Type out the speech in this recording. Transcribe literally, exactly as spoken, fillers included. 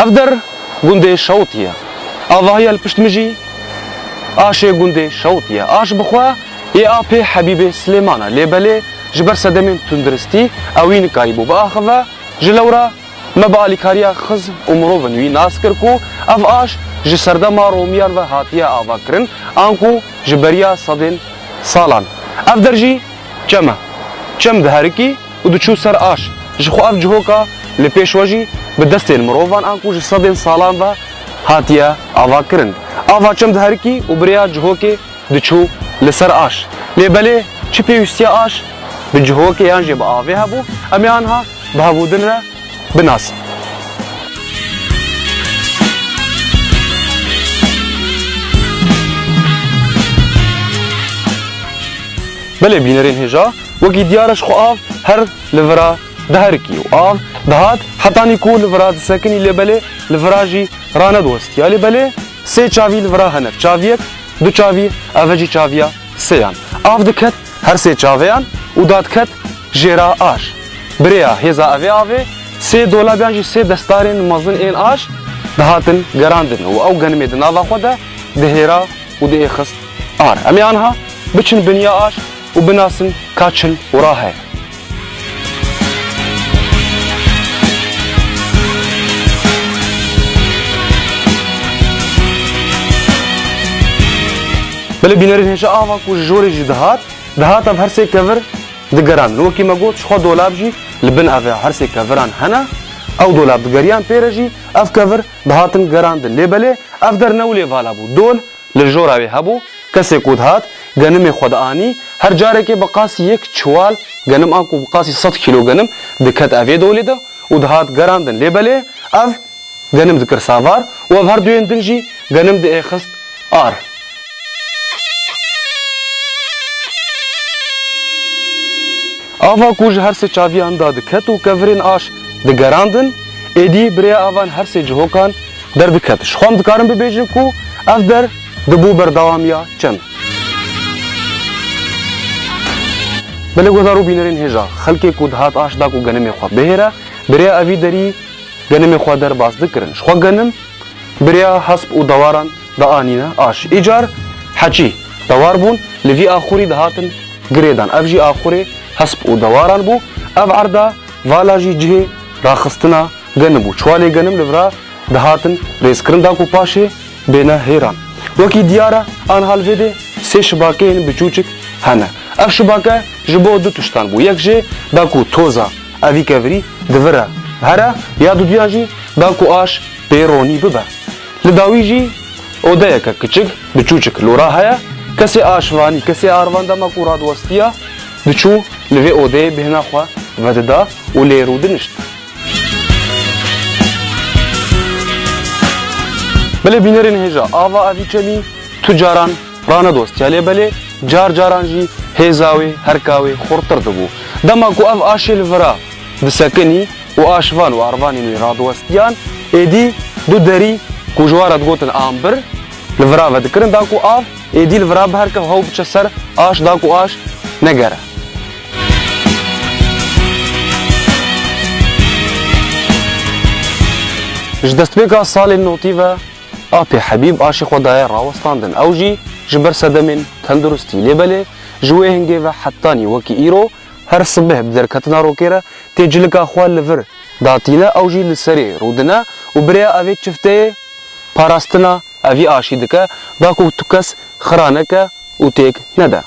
Ev der gundê Şawitî ye. Avahiya li pişt min jî aşê gundê Şawitî ye. Aş bi xwe yê apê Hebîbê Silêman e. Lê belê ji ber sedemên tunduristî ew wî nikarîbû biaxive. Ji lewra me bi alîkariya xizm û mirovên wî nas kir ku ev aş ji serdema Romiyan ve hatiye avakirin, anku ji beriya sedên salan. Ev der jî çem e. Çem diherikî û diçû ser aş. Ji xwe ev cihoka li pêş we jî bi destên mirovan anku ji sedên salan ve hatiye avakirin. Ava çem diherikî û bi rêya cihokê diçû li ser aş. Lê belê çi pêwîstiya aş bi cihokê yan jî bi avê hebû? Em ê anha bi hevûdin re binasin. Belê bînerên hêja, wekî diyar e ji xwe av her li vira diherikî û av dihat hetanî ku li vira disekinî, lê belê li vira jî ranediwestiya. Lê belê sê çavî li vira hene. Çaviyek, du çavî, ev e jî çaviya sêyan. Av diket her sê çaveyan û dadiket jêra aş. Bi rêya hêza evê avê sê dolab yan jî sê destarên mezin ên aş dihatin gerandin û ew genimê di nava xwe de dihêra û diêxist ar. Em ê anha biçin biniya aş û binasin ka çil û ra heye. Belê bînerên hêja, ava ku ji jorê jî dihat, dihat ev her sê kevir digerandin. Wekî me got, ji xwe dolab jî li bin evê her sê keviran hene. Ew dolab digeriyan pê re jî ev kevir dihatin gerandin. Lê belê ev der ne wê lêvala bû. Dol li jora wê hebû. Kesê ku dihat genimê xwe dianî, her carekê bi qasî yek çiwal genim an ku bi qasî sed kîlo genim diket evê dolê de û dihat gerandin. Lê belê ev genim dikir savar û ev her duyên din jî genim diêxist ar. Ava ku ji her sê çaviyan de diket û kevirên aş digerandin, êdî bi rêya avan her sê cihokan derdiket. Ji xwe em dikarin bibêjin ku ev der dibû berdewamiya çem. Belê guhdar û bînerên hêja, xelkê ku dihat aş da ku genimê xwe bihêre, bi rêya evî derî genimê xwe derbas dikirin. Ji xwe genim bi rêya hesp û dewaran dianîne aş. Îcar heçî dewar bûn, li vî axurî dihatin girêdan. Ev jî axurê hesp û dewaran bû. Ev erda vala jî cihê raxistina genim bû. Çiwalê genim li vira dihatin rêzkirin da ku paşê bêne hêran. Wekî diyar e, anha li vê dê sê şibakeyên biçûçik hene. Ev şibake ji bo du tiştan bû. Yek jê da ku toza evî kevirî di vir re here, ya duduyan jî da ku aş pê ronî bibe. Li dawî jî odeyeke kiçik, biçûçik lora heye. Kesê aşvanî, kesê arvan dema ku radiwestiya, diçû li vê odeyê bêhna xwe vedida û lê rûdinişt. Belê bînerên hêja, ava evî çemî tu caran ranedostiya, lê belê car caran jî hêza wê, herka wê xurtir dibû. Dema ku ev aşê li vira disekinî û aşvan û arvanên wê radiwestiyan, êdî du derî ku ji wan re digotin ambir li vira vedikirin, da ku av êdî li vira biherke, hew biçe ser aş, da ku aş negere. Ji destpêka salên notî ve apê Hebîb aşê xwe daye rawestandin. Ew jî ji ber sedemên tenduristî. Lê belê ji wê hingê ve hetanî wekî îro her sibeh bi derketina rokê re tê cilika xwe li vir datîne, ew jî li serê rûdine û bi rêya evê çifteyê parastina evî aşî dike, da ku tu kes xira neke û têk nede.